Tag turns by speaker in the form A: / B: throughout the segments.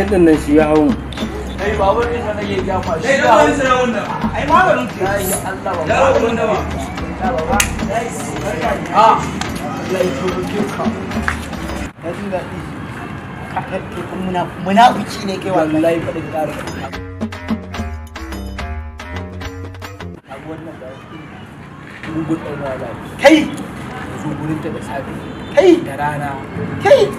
A: Mashin din nan shi ya hau.
B: Kai babur din nan nake ja ma shi.
C: Kai da wani sara wannan. Ai maganin ku.
B: Ai Allah baba.
C: Yaro kun da ba.
B: Baba. Ah. Allah ya taimake ka.
D: Ka jin daɗi. Ka kai kun munafiki ne kai wallahi.
B: Wallahi faɗin ƙara. Wannan da mugun ɗaura da
D: kai
B: zo gurin ta da safe
D: kai
B: da rana
D: kai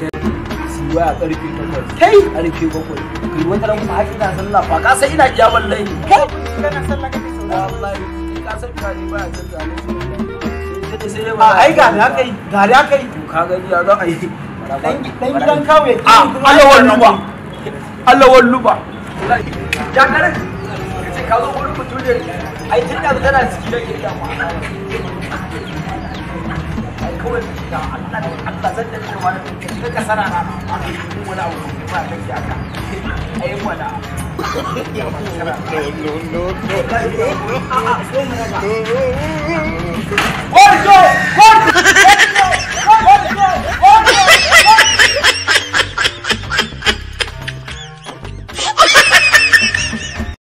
B: siwa a ƙarfe 8
D: kai
B: ƙarfe 7 kai wata ran kuma har ina sallah fa ka san ina kiyamar laili
D: kai kana sallah kake sauraro
B: wallahi ka san ina ni baya canza ne sai sai
D: a ai ga da kai ga da kai
B: to ka gani ya za a yi
D: dan gidan kawo ya
B: a Allah walluba Allah walluba ya kare kace ka zo gurin mutum ne ai tun da tana ciki nake iya ma ai kawai da Allah Allah zan da cewa da ka shiga ka sana na aka yi mun wani abu ba kake aka ai wala
C: No no no.
B: Gol gol gol.